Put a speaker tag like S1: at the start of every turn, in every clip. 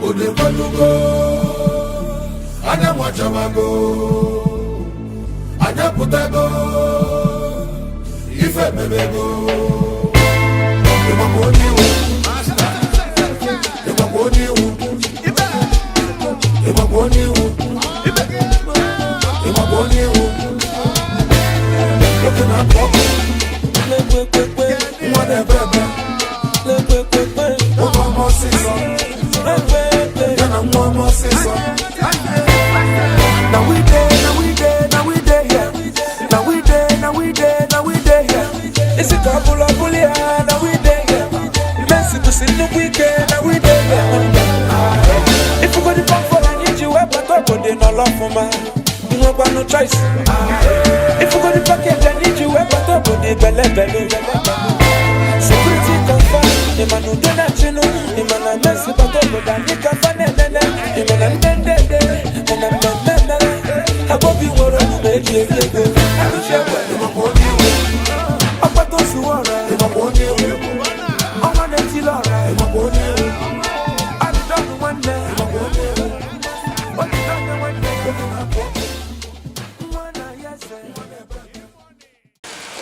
S1: Obodo ekwelugo, anyanwụ achawago, anyị apụtago, ife mebego. Ịgbakwa onye iwu, ịgbakwa onye iwu, ịgbakwa onye iwu, ịgbakwa onye iwu. Nwoke na-apụ ọkụ, nwa na-ebe ebe, nwoke ọma ọsịsọ, ya na nwa ọma ọsịsọ.
S2: Now we dey, now we dey, now we dey here. Now we dey, now we dey, now we dey here. Isi ka bụla bụli ya, now we dey here. Messi kwụsị nnukwu ike, now we dey here. Ifugodi pọfọrọ anyị ji wee bata obodo nọrọ ọfụma. Nwekwanụ choice. Ifugodi package anyị ji wee bata obodo belebele. Security confirm, ịma na udo na-achịnụ, ịma na Messi bata obodo anyị ka fa na-enene, ịma na ndị ndede, mana mmemme mere, Agbobi nwere omume eji eri ego. Akụchi egbe,
S1: Ịgbakwa onye iwu,
S2: ọkpata ozuwe ọra,
S1: ịgbakwa onye iwu,
S2: ọnwa na-etili ọra,
S1: ịgbakwa onye iwu,
S2: adịdọnụ nwanne,
S1: ịgbakwa onye iwu,
S2: odidọnụ nwanne,
S1: nwoke na-apụ ọkụ.
S2: Nwa na ya eze.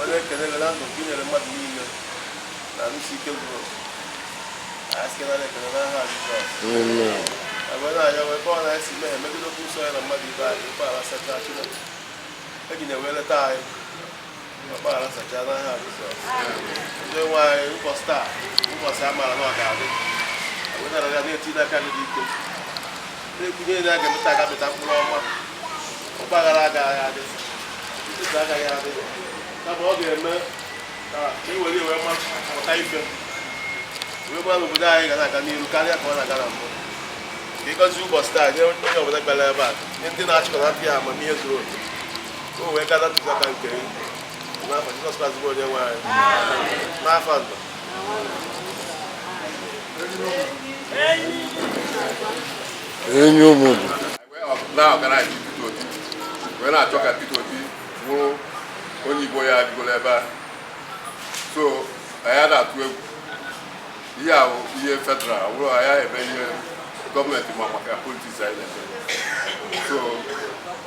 S3: Onye ekele gị na ndụ nke i nyere mmadụ niile na arụsi ike zuru oke. Anyị sị nara ekele n'aha Jizọs. Ebe na-anya wee ebe ọ na-esi mehie megide okwu nsọ ya na mmadụ ibe anyị, mgbaghara sachaa. Chineke eji na-ewe leta anyị, mgbaghara sachaa n'aha Jizọs. Ndị nwe anyị, ụbọchị taa, ụbọchị a maara na ọ ga-adị, wetara ya na-etinye aka gị dị ike na-ekwunye na a ga-emeta aga mịta mkpụrụ ọma. Ọgbaghara agaghị adị, ntụtụ agaghị adị, kama ọ ga-eme ka i were iwe mụta ife wee gba obodo anyị ga na-aga n'iru karịa ka ọ na-aga na mbụ. Ka ịgọzi ụbọchị taa, nye onye ọbụla bịara ebe a, nye ndị na-achịkọta ya amamihe zuru oke, ka o wee gada ntụziaka nke gị, n'afọ Jizọs Kraịst bụ onye nwe anyị. N'afọ ndụ.
S4: Enyi ụmụdụ.
S5: Na-organize Peter Obi wee na-achọ ka Peter Obi bụrụ onye Igbo ya bigoro ebe a, so anyị na-atụ egwu ihe ahụ, ihe federal bụrụ anyị eme ihe gọọmenti ma maka politics anyị na-eme. So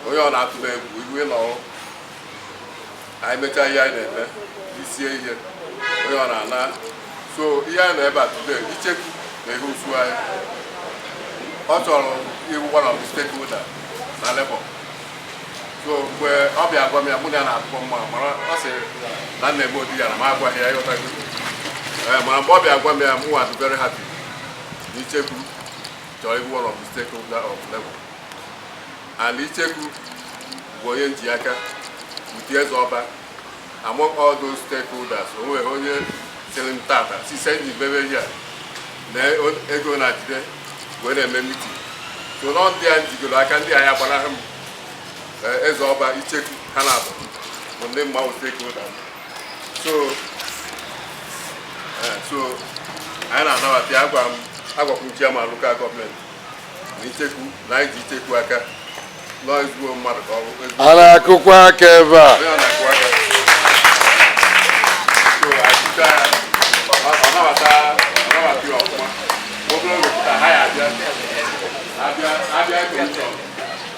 S5: onye ọ na-atụ egwu iwe nọrọ, anyị mechaa ihe anyị na-eme, isie ihe onye ọ na-ana. So ihe anyị nọ ebe a today, Icheku na ihe usu anyị, ọ chọrọ iwu one of the stakeholder na Labour. So mgbe ọ bịa gwa m ya, mụ na ya na-atụkọ mma, mara ọ sị na nna eme odi ya na m agwaghị ya, ịghọtago. Ee, mana mgbe ọ bịa gwa m ya, mụ nwa dị very happy na Icheku chọrọ ịbụ one of the stakeholder of Labour, and Icheku bụ onye nji aka with eze ọba. Among all those stakeholders, o nwere onye sịrị m tata sise ji mebe ihe a na ego na-jide wee na-eme meeting. So nọ ndị a njigoro aka, ndị a ya gbanahụ m, eze ọba, Icheku, ha na-abụ bụ ndị mmanwụ stakeholder. So anyị na-anabata ya. Agwa m, agwakwu chairman local government na Icheku na anyị ji Icheku aka nọọ, ezigbo mmadụ ka ọ bụ, ezigbo
S4: A na-akụkwa aka ebe a.
S5: Onye ọ na-akụ aka. So anyị kwucha ya, ọ nabata ya ọfụma. Obere oge pụta, ha ya abịa abịa abịa commission,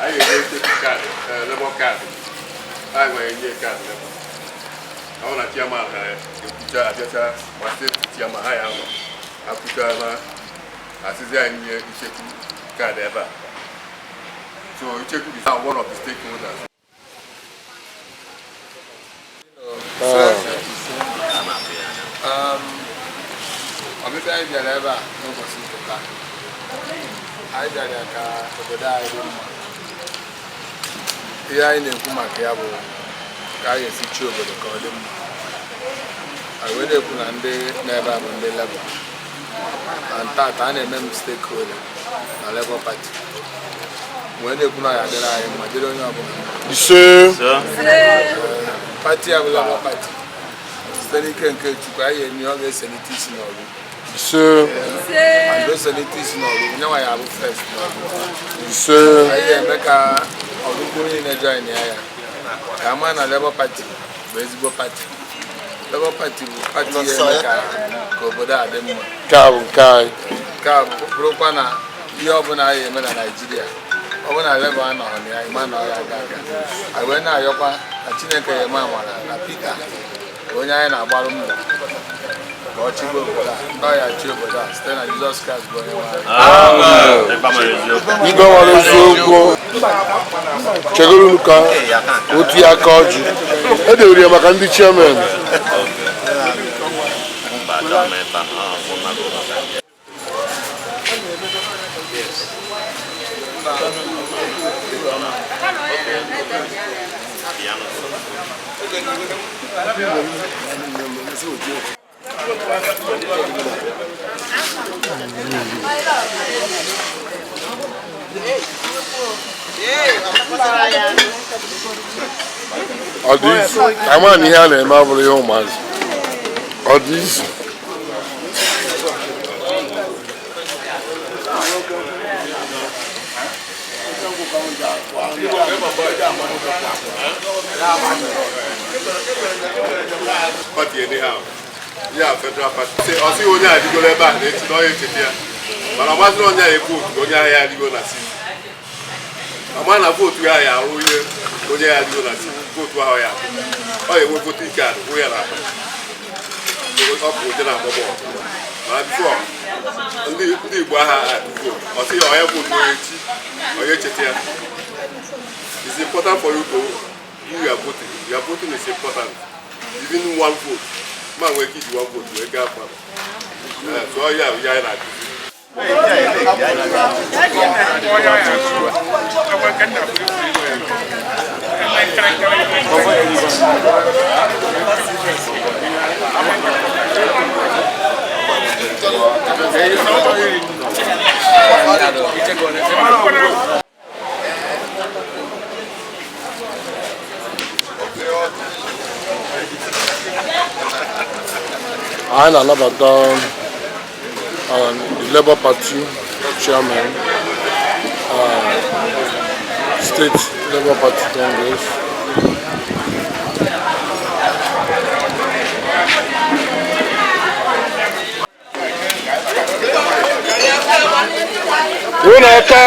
S5: anyị ga-enye Icheku card, Labour card. Anyị nwere nye card Labour. Ọ na chairman ha ekwucha, abịacha ma state chairman ha ya nọ akwucha na asịzi anyị nye Icheku card ebe a. So Icheku is now one of the stakeholders.
S6: Ọbịbịa anyị bịara ebe a n'ụbọchị nke taa, anyị bịara ya ka obodo anyị dị mma. Ihe anyị na-ekwu maka ya bụ ka anyị esi chi obodo ka ọ dị mma. Anyị wee na-ekwu na ndị n'ebe a bụ ndị Labour, na tata a na-eme m stakeholder na Labour Party, wee na-ekwu na ya adịrị anyị mma, dịrị onye ọbụla mma.
S4: Ise.
S6: Party a bụ Labour Party, site n'ike nke Chukwu, anyị eme, ọ ga-eselite isi n'ọrụ.
S4: Ise.
S6: And o selite isi n'ọrụ, nyenwa ya bụ first n'ọrụ.
S4: Ise.
S6: Anyị ga-eme ka ọgụgụ niile join ya, ya ka ama na Labour Party bụ ezigbo party. Labour Party bụ party ga-eme ka obodo a dị mma.
S4: Nke a bụ nke anyị.
S6: Nke a bụrụkwa na Ihe ọbụla anyị eme na Naịjirịa, ọbụna Labour anọghị na ya, ịma na ọ ya aga aga. Anyị wee na-ayọkwa na Chineke ya eme amara na Peter bụ onye anyị na-agbarụ mbọ ka ọ chịgbu obodo a, ndị ọya chi obodo a site na Jizọs Kraịst bụ onye nwe anyị.
S4: Igwe nwere eziokwu chegoro ka otu ya aka ọjị edewere ya maka ndị chairman. Ọ dị izu ama na ihe a na-eme abụrụ ihe ụmụazị. Ọ dị izu.
S5: Party anyhow. Ya federal party. Sị ọ sịghị onye adịgolo ebe a na-echi na onye echeta ya. Mana ọ masịrị onye a vootu onye ahịa adịgo na seat. Ama na vootu ya ya arụ ihe onye ya adịgo na seat, vootu ahụ ya atụ. Ọ ya enwe voting card kwụ ya n'akpa. Ọ bụ oje na-agba bọọlụ. Mana before ndị Igbo agha atụ vootu, ọ sị ya onye vootu onye echi, onye echeta ya. It's important for you to do your voting. Your voting is important. Even one vote. Man nwere ike iji one vote wee gaa far. So ọ ya bụ ihe anyị na-akụzi.
S4: Anyị na-anabata the Labour Party chairman, State Labour Party Congress. Unu ọtọ.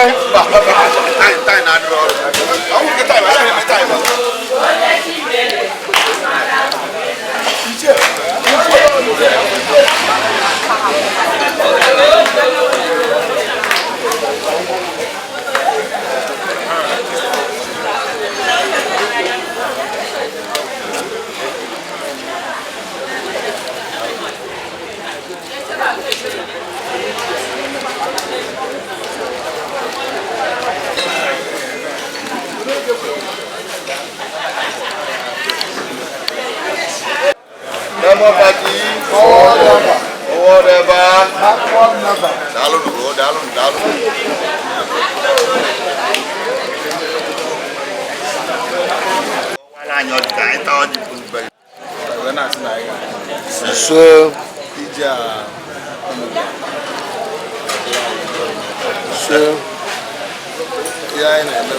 S3: Labour Party. Forward ever. Backward never. Daalụ nụ, daalụ, daalụ.
S6: Wee na-asị na anyị ga-aga.
S4: Ise.
S6: Ije a unu bịara.
S4: Ise.
S6: Ihe anyị na-eme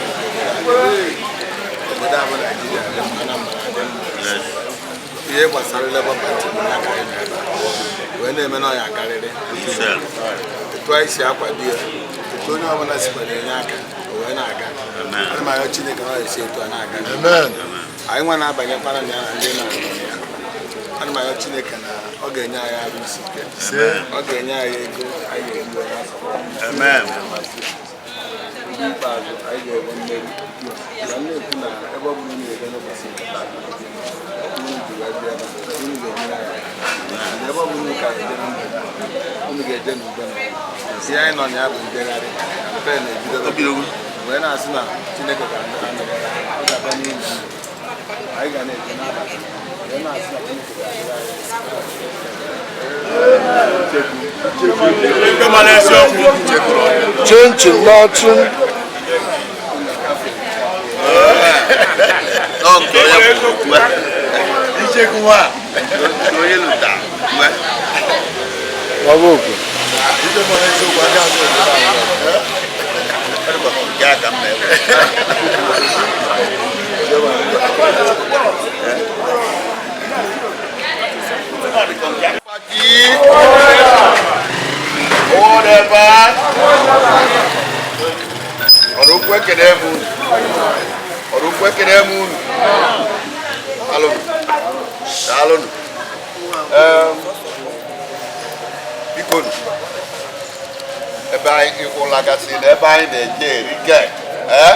S6: bụ obodo a bụ Naijiria dị mma, Anambra dị mma. Ihe gbasara Labour Party bụ ya ka anyị na-ebe a. Wee na-eme na ọya karịrị etu anyị si akwado ya, etu onye ọbụla sikwara enye aka, o wee na-aga. Ana m arịọ Chineke na ọ ga-esi etu a na-aga.
S4: Amen.
S6: Anyị nwa na-abanyekwara na ya na ndị na-anọ ya, ana m arịọ Chineke na ọ ga-enye anyị arụ isi ike, ọ ga-enye anyị ego anyị ga-eji wee na-asọ. Ndị ikpeazụ anyị ga-enwe mmeri. Ya m na-ekwu na ebe ọ bụla unu ga-eje n'ụbọchị nke taa, unu ji wee bịa ebe a, unu ga-enyere anyị aka. And ebe ọ bụla unu ka ga-eje n'udo, unu ga-eje n'udo na ihe anyị nọ na ya bụ njegharị campaign ebidogo, wee na-asị na Chineke ga-anọnyere anyị, ọ ga-abịa n'ihu unu. Anyị ga na-eje n'abalị, wee na-asị na Chineke ga-adịrị anyị.
S4: Chinchin na-achị.
S7: Nke onye kwuru nke onye lụta kwe.
S4: Baba okwe.
S7: Nke a ka m na-ewe.
S3: Party. Forward ever.
S7: Ekene m unu. Oraukwu, ekene m unu. Daalụnụ, daalụnụ. Biko nụ, ebe anyị ụlagasị na ebe anyị na-eje erike, ee,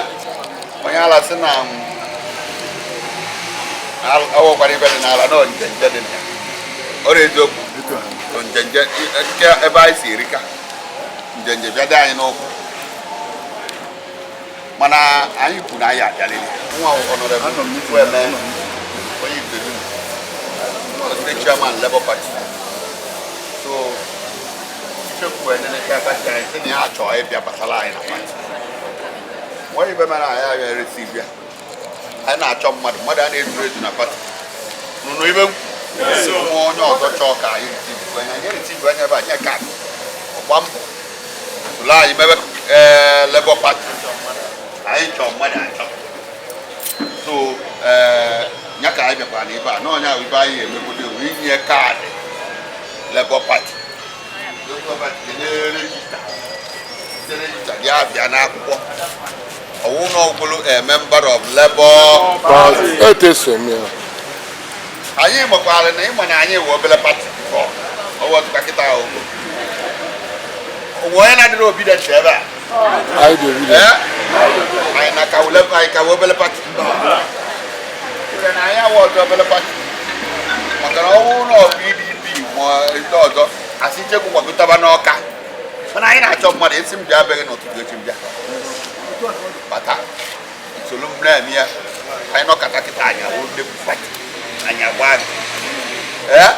S7: onye ala sị na m awọkwara ibe dị n'ala na njenje dị na ya. Ọ bụ eziokwu, njenje nke ebe anyị si erika njenje bịa dị anyị n'ụkwụ, mana anyị kwu na anyị abịalili. Nwa Honorable Chukwueme onye Ifitedunu, state chairman Labour Party. So Ichekwu eneneke pati anyị sị na ya chọọ ịbịa gbasara anyị na pati nwere ibe mere anyị abịa receive ya. Anyị na-achọ mmadụ, mmadụ a na-ezuru ezu na pati nụnụ ibe nwa onye ọzọ chọọ ka anyị receive anya, anyị receive anya ebe anyị kaadị ọgba mbọ soro anyị mebe. Ee, Labour Party, anyị chọọ mmadụ achọ. So ee, ya ka anyị bịakwara n'ebe a n'ọnya ahụ, ibe anyị emegode bụ inye kaadị Labour Party. Labour Party ga-enye register, register dị abịa n'akwụkwọ ọwụ na ọgwụlụ a member of Labour
S4: Party. Etu esi eme ya.
S7: Anyị makwara na ịma na anyị wụ obere pati before ọwụ ọtụkwa kịta ahụ onwe onye na-adịrị obidient ebe a.
S4: Anyị dị obedient.
S7: Ee, anyị na ka wule anyị ka wụ obere pati. Ire na anyị awụ ọzọ obere pati, maka na ọnwụ na PDP ma ndị ọzọ asị chekwu gbagotaba n'ọka, mana anyị na-achọ mmadụ. Esi m bịa beghị n'ụtụtụ echi, m bịa bata soro m na-eme ya. Anyị nọkọta kịta, anyị awụ ndị pati anyị agba. Ee.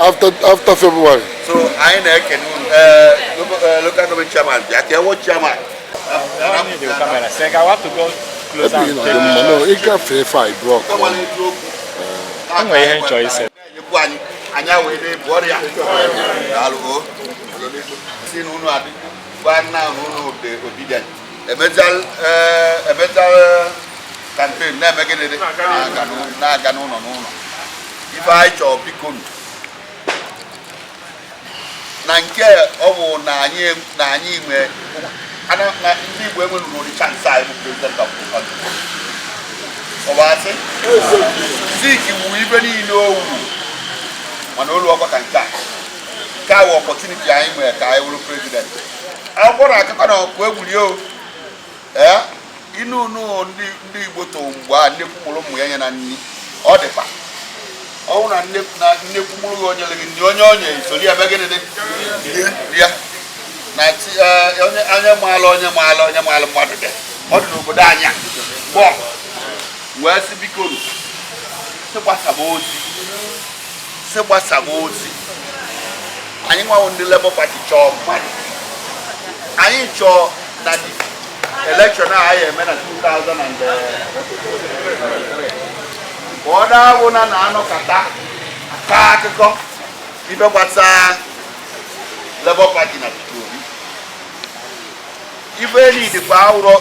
S4: After February.
S7: So anyị na-ekene unu. Ee, local government chairman, bịa ka ewo chairman.
S8: I need the camera. Seg, I want to go closer
S4: Ebe ị
S8: and
S4: nọ
S8: take
S4: dị mma no ịgafe efe a ibu ọkụ.
S7: Enwere eziokwu.
S8: O nwere ihe m chọrọ ise.
S7: Na-enyekwu anyị anyị wee na-ebu ọrịa. Daalụ o. Si na unu adị gwa nna na unu dị obedient, emezal emezal campaign na-eme gịnị dị na-aga n'ụlọ n'ụlọ. Ife anyị chọrọ, biko nụ, na nke ọ bụ na anyị nwe na ndị Igbo enwere ụdị chance anyị bụ president of the country. Ọ bụ asị Zik wu ibe niile o wu, mana olu ọkwa ka nke a, nke a wụ opportunity anyị nwere ka anyị wụrụ president. Akwụkwọ na akụkọ na ọkụ egwuri o. Ee, inu unu ndị Igbo too mgbe a nnekwu mụrụ ụmụ ya nye na nni ọ dịkwa ọnwụ na nne na nnekwu mụrụ gị, onye gị nni, onye onye isoli ebe gịnị dị rie na onye onye maala, onye maala, onye maala mmadụ dị ọ dị n'obodo anyị a gbọ wee sị, biko nụ, sị gbasaba ozi, sị gbasaba ozi. Anyị nwawo ndị Labour Party chọọ mmadụ. Anyị chọọ na the election a anyị eme na 2003 ka ọ na-awụ na na-anọkọta aka akụkọ ibe gbasaa Labour Party na Peter Obi. Ife nidikwa awụrọ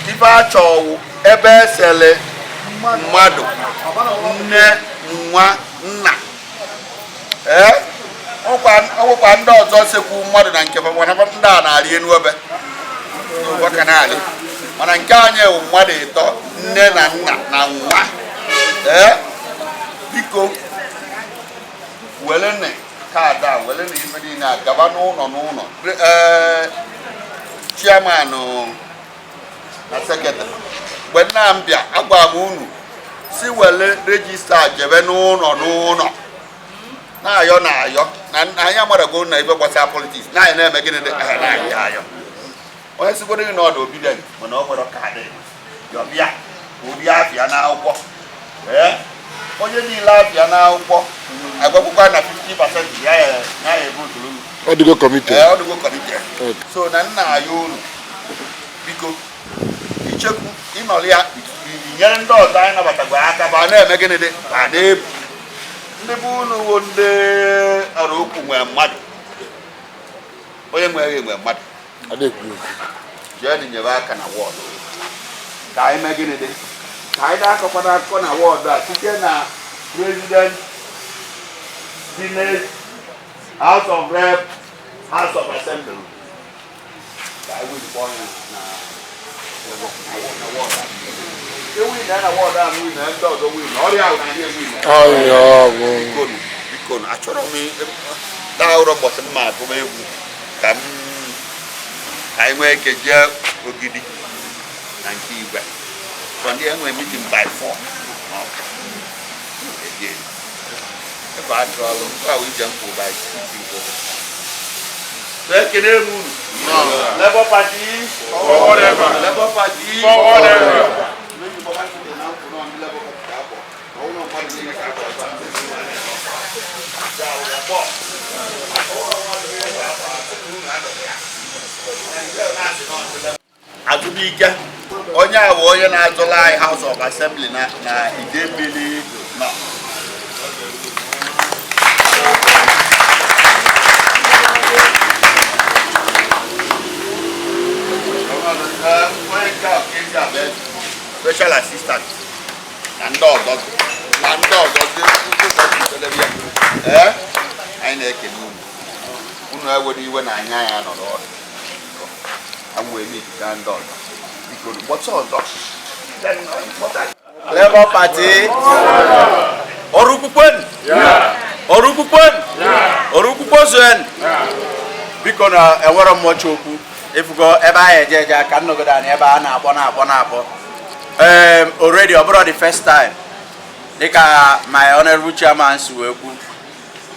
S7: ife achọwụ ebe esele mmadụ, nne, nwa, nna. Ee, ọnwụkwa ndị ọzọ sekwu mmadụ na nke mana ndị a na-arị enu ebe n'ụwa ka na-arị, mana nke anyị wụ mmadụ ịtọ, nne na nna na nwa. Ee, biko were kaadị a, were na ife niile a gaba n'ụlọ n'ụlọ. Ee, chairman na secretary, mgbe nna m bịa agwara m unu si were register jebe n'ụlọ n'ụlọ na-ayọ na-ayọ na anyị amarago na ife gbasara politics na anyị na-eme gịnị dị anyị na-ayọ ayọ. Onye sigoro gị na ọdụ obidient, mana ọ nwere kaadị yọbịa ụdị afịa n'akwụkwọ. Ee, onye niile afịa n'akwụkwọ agwakwụkwọ na 50% ya ya ya ebu usoro.
S4: Ọ dịgo committed.
S7: Ee, ọ dịgo committed. So na nna ya unu, biko, ichekwu ịnọrọ ya nyere ndị ọzọ anyị nabatagwa aka ba na-eme gịnị dị ba na-ebu ndị bụ unu wo ndị ọrụ okwu nwere mmadụ, onye nwere nwe mmadụ.
S4: Adekwu.
S7: Jee nyere aka na ward ka anyị mee gịnị dị ka anyị na-akọkwana akụkọ na ward a site na president, senate, House of Rep, House of Assembly, ka anyị wezikwa ọnya na Na ward a. Ewu na na ward a win na ndị ọzọ win ọrịa ahụ na ndị ewu na.
S4: Ọya bụ.
S7: Bikonu, bikonu, achọrọ m taa ụrọ mbọsị mma agụm egwu ka m anyị nwee ike jee Ogidi na nke igwe. From there enwere meeting by 4 n'Ọka. Again. Ebe a chọrọ ọrụ nke ahụ ije nkwụ by 6 nkwụ. So ekene m unu. Labour Party.
S5: Forward ever.
S7: Labour Party.
S5: Forward ever.
S7: Azụbụike onye a bụ onye na-azụla anyị House of Assembly na Idemmili nọ. Onye nke a ka eji abịa special assistant na ndị ọzọ ndị ee anyị na-ekele unu. Unu ewere iwe na anya ya nọ n'ọdụ anwụ eme ejide ndị ọzọ biko ụbọchị ọzọ.
S9: Labour Party. Oraukwu Oraukwu Oraukwu kwenu. Biko na enwere mmọchi okwu ifugo ebe anyị eje eje aka nnọgide anyị ebe a na-akpọ na-akpọ na-akpọ. Already ọ bụrụ the first time dịka my honorable chairman si wee kwu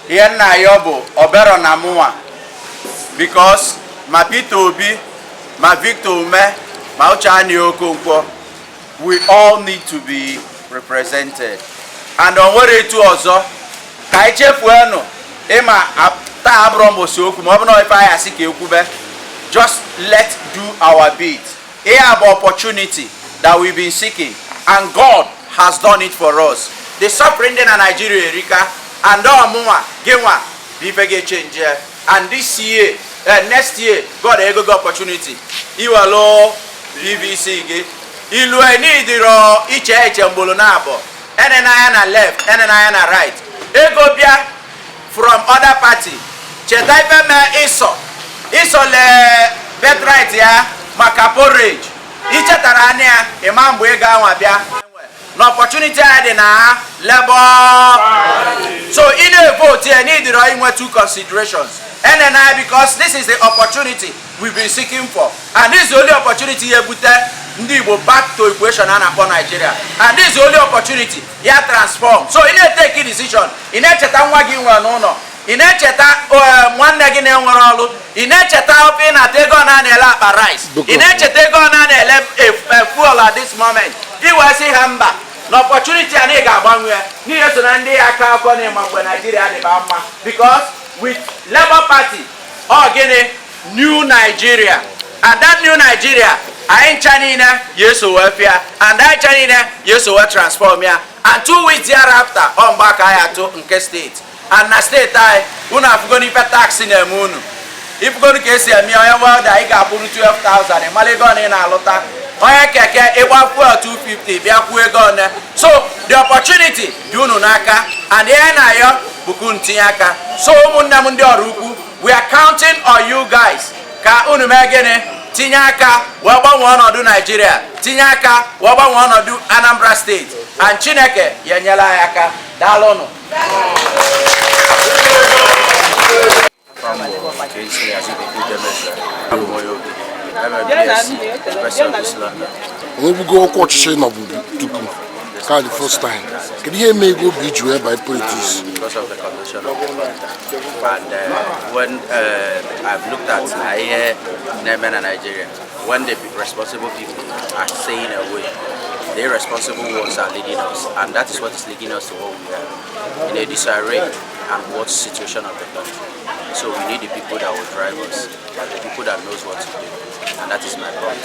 S9: ihe nna ya ọ bụ obero na mụnwa because ma Peter Obi ma Victor Umeh ma Uche Ani Okonkwo, we all need to be represented and o nwere etu ọzọ ka anyị chefuenụ ịma taa abụrụ mbosi okwu ma ọ bụ na ife anyị asị ka ekwube. Just let do our bit. Ihe a bụ opportunity that we've been seeking and God has done it for us. The suffering dị na Nigeria erika and ọmụnwa gịnwa bụ ife ga-echange ya. And this year, next year, God ego gị opportunity iwelu PVC gị ilu enidiro iche eche mgbolo na abụọ ene n'anya na left ene n'anya na right ego bịa from other party. Cheta ife mee ịsọ ịsọ lee birthright ya maka porridge ichetara anya ya ịma mgbe ego anwa bịa na opportunity a dị na Labour. So ị na-evote ya need inwe two considerations ene na because this is the opportunity we've been seeking for and this is the only opportunity ya ebute ndị Igbo back to equation a na-akpọ Nigeria and this is the only opportunity ya transform. So ị na-etake decision, ị na-echeta nwa gị nwere n'ụlọ, ị na-echeta nwanne gị na-enwere ọrụ, ị na-echeta ofe ị na-ata ego ọ na-ele akpa rice, ị na-echeta ego ọ na-ele fuel at this moment. Iwee sị ha mba na opportunity a na ị ga-agbanwe ya n'ihe so na ndị aka akọ na ịma mgbe Nigeria dịba mma because with Labour Party ọ gịnị new Nigeria and that new Nigeria anyị ncha niile ya eso wee fịa and anyị ncha niile ya eso wee transform ya. And 2 weeks thereafter ọ mgbe aka anyị atụ nke steeti and na steeti anyị unu afụgo n'ife tax na-eme unu ifugonu ka esi eme onye welder ị ga-akwụrụ 12,000 ịmara ego one ị na-alụta onye keke ịgba fuel 250 bịa kwuo ego one. So the opportunity dị unu n'aka and ihe na-ayọ bụkwa unu tinye aka. So ụmụnne m ndị Oraukwu, we are counting on you guys ka unu mee gịnị tinye aka wee gbanwee ọnọdụ Naijiria, tinye aka wee gbanwee ọnọdụ Anambra Steeti and Chineke ya enyela anyị aka. Daalụnụ.
S8: Kingsley Azubuike Udemeze, abụ m onye Ogidi. I'm a BSc, University of East London.
S4: Onwebugo ọkwa ọchịchị nọbụ tupu ka the first time. Kedu ihe mee ego obi ji wee banye politics?
S8: Because of the condition of the country. And when I've looked at ihe na-eme na Nigeria, when the responsible people are staying away, the irresponsible ones are leading us, and that is what is leading us to what we are in a disarray and what situation of the country. So we need the people that will drive us, the people that knows what to do, and that is my point.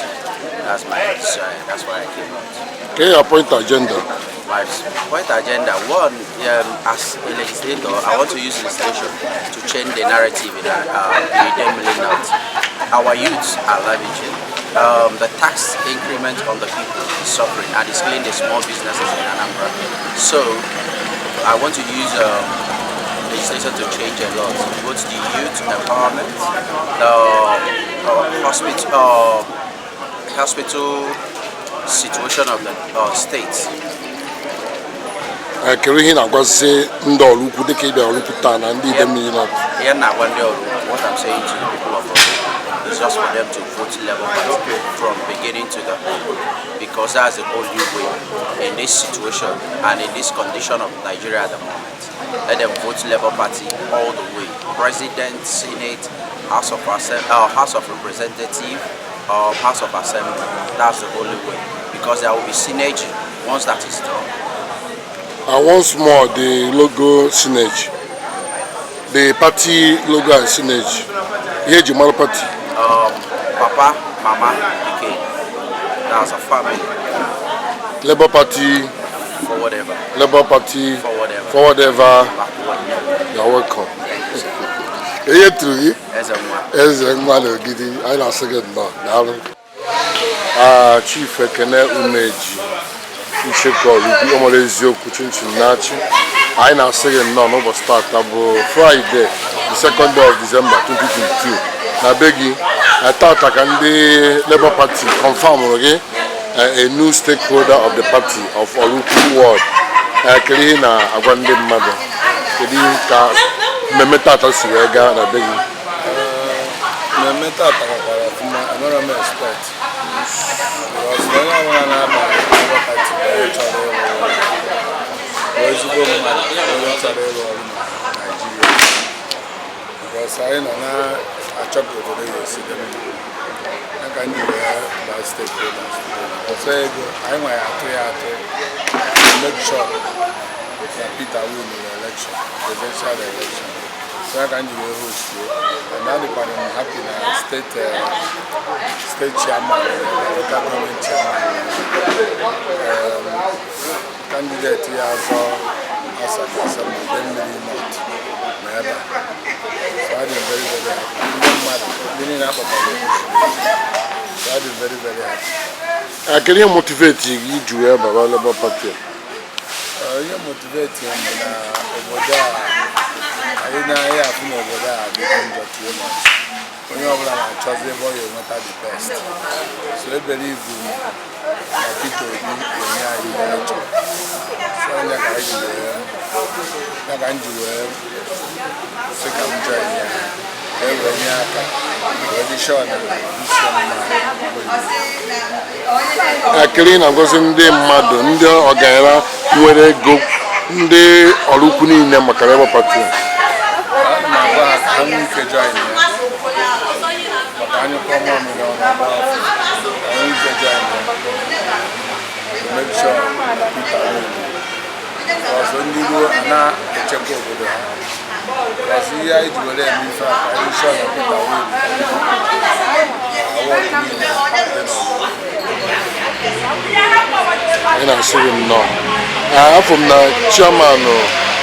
S8: That's my desire. That's why I came out.
S4: Ka your point agenda?
S8: My point agenda, one, as a legislator, I want to use legislation to change the narrative in Idemili North. Our youths are lavishing. The tax increment on the people is suffering and is killing the small businesses in Anambra. So I want to use legislation to change a lot, both the youth empowerment, the hospital, hospital situation of the state.
S4: Kedu ihe ị na-agwazi ndị Oraukwu dịka ịbịa Oraukwu taa na ndị Idemili North?
S8: Ihe m na-agwa ndị Oraukwu, what I'm saying to the people of Oraukwu is just for them to vote Labour Party from beginning to the end, because that's the only way in this situation and in this condition of Nigeria at the moment. Let them vote Labour Party all the way. President, Senate, House of Representative, or House of Assembly. That's the only way, because there will be synergy once that is done.
S4: And once more, the logo synergy, the party logo and synergy, ihe eji mara party.
S8: Papa, Mama, Pikin. That's a family.
S4: Labour Party.
S8: Forward ever.
S4: Labour Party.
S8: Forward ever.
S4: Forward ever.
S8: Backward never.
S4: You're welcome. Ihe tụrụ gị?
S8: Eze nwa.
S4: Eze nwa na Ogidi, anyị na-asị gị nnọọ, daalụ. Chief Ekene Umeji, Icheku Oraukwu, ọmara eziokwu chinchin na-achị. Anyị na-asị gị nnọọ n'ụbọchị tata bụ Friday, the 2nd of December 2022 na be gị. Tata ka ndị Labour Party confirmụrụ gị a new stakeholder of the party of Oraukwu Ward. Kedu ihe na-agwa ndị mmadụ? Kedu ka mmemme tata si wee gaa na be gị?
S6: Mmemme tata gakwara ọfụma. Enwere m expect, because na onye ọbụla na-aba Labour Party bụ onye chọrọ ịrụ ọrụ, bụ ezigbo mmadụ, onye chọrọ ịrụ ọrụ na Naịjirịa, because anyị nọ na-achọ ka obodo ya esi dị mma. Ya ka ndị wee baa stakeholders. Ọsọ ego anyị nwe ya atụ ya atụ to make sure na Peter win the election, presidential election. So ya ka m ji wee host ye, and adịkwara m happy na state chairman, local government chairman, candidate ya azọ House of Assembly Idemili North na ebe a. So adị m very, very happy. Ndị mmadụ, ndị niile akpọkọrọ okwu, so adị m very, very happy.
S4: Kedu ihe motivate gị iji wee baba Labour Party a?
S6: Ihe motivate m bụ na obodo a anyị na-ahịa afụ na obodo a adịgo njọ too much. Onye ọbụla na-achọzi ebe ọ ga-enweta the best, so ebere ibu na Peter Obi ga-enye anyị ihe anyị chọrọ. So anya ka anyị ji wee, ya ka m ji wee sị ka m join ya, ka e wee nye aka wee dị sure na isi mma.
S4: Kedu ihe na-agwazi ndị mmadụ, ndị ọgaranya nwere ego, ndị Oraukwu niile maka Labour Party a?
S6: Ana m agwa ha ka ha nwee ike join ya, maka anyụkọ mamịrị ọnụ agba afọ. Ka ha nwee ike join ya to make sure na Peter win, ọzọ ndị ruo a na-echekwa obodo ha, because ihe anyị ji were eme ife a ka anyị sure na Peter win award niile dị n'obodo.
S4: Anyị na-asị gị nnọọ. Afọ m na chairman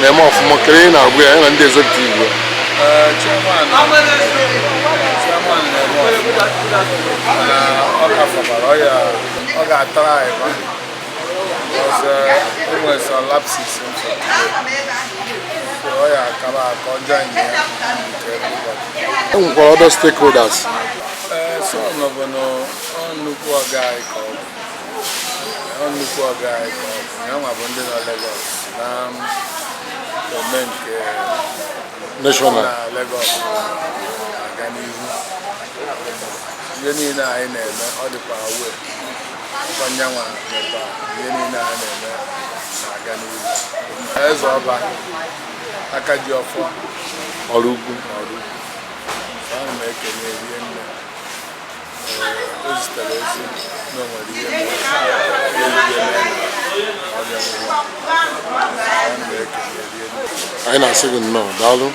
S4: na-eme ọfụma. Kedu ihe na-agwa ya, ya na ndị executive ya?
S6: Ee, chairman na-eme ọfụma, mana ọ ka fọkwara ọ ya ọ ga-atara anyị kwa, because o nwere some lapses in for today, so ọ ya akaba aka ọ join ya with everybody.
S4: E nwekwara other stakeholders.
S6: Ee, so bụ na ọ nnukwu ọga anyị ka ọ bụ, ọ nnukwu ọga anyị ka ọ bụ. Ya nwa bụ ndị nọ Lagos na ome nke
S4: national
S6: na Lagos na-aga n'ihu. Ihe niile anyị na-eme, ọ dịkwa awe ọnyanwa mekwa ihe niile anyị na-eme na-aga n'ihu. Eze ọba aka ji ọfọ
S4: Oraukwu.
S6: Oraukwu, so ana m ekele rie nne. Ee, o zitere ozi na o nwere ihe mere ihe eme na ọbịa nwụwa. Ana m ekele rie nne.
S4: Anyị na-asị gị nnọọ, daalụ.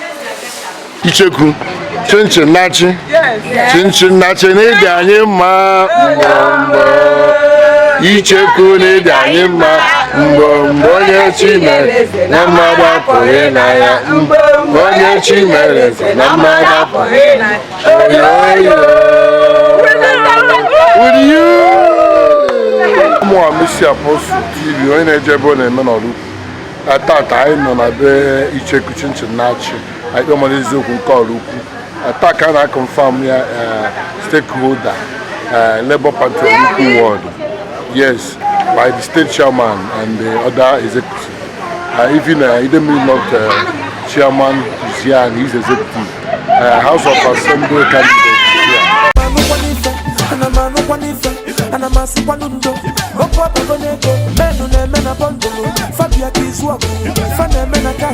S4: Icheku chinchin na-achị, chinchin na-achị na ịdị anyị mma mgbọmgbọ. Icheku na ịdị anyị mma mgbọmgbọ. Onye chi mere na mmadụ apụghị na ya, onye chi mere eze na mmadụ apụghị. Oyoyo with you. Ụmụ Amisi Apostle TV, onye na-eje ebe ọ na-eme n'Oraukwu. Tata anyị nọ na be Icheku chinchin na-achị anyị kpe mara eziokwu nke Oraukwu. Taa ka a na-aconfirm ya stakeholder Labour Party Oraukwu Ward. Yes, by the state chairman and the other executive. Even Idemili North chairman is here and his executive. House of Assembly candidate is here.
S2: Anụkwa n'ife, ana m anụkwa n'ife, ana m asịkwanụ ndo. Okwu abago n'ego, menụ na-eme na bundle, fabia ka izu ọgụ, fa na-eme na cash.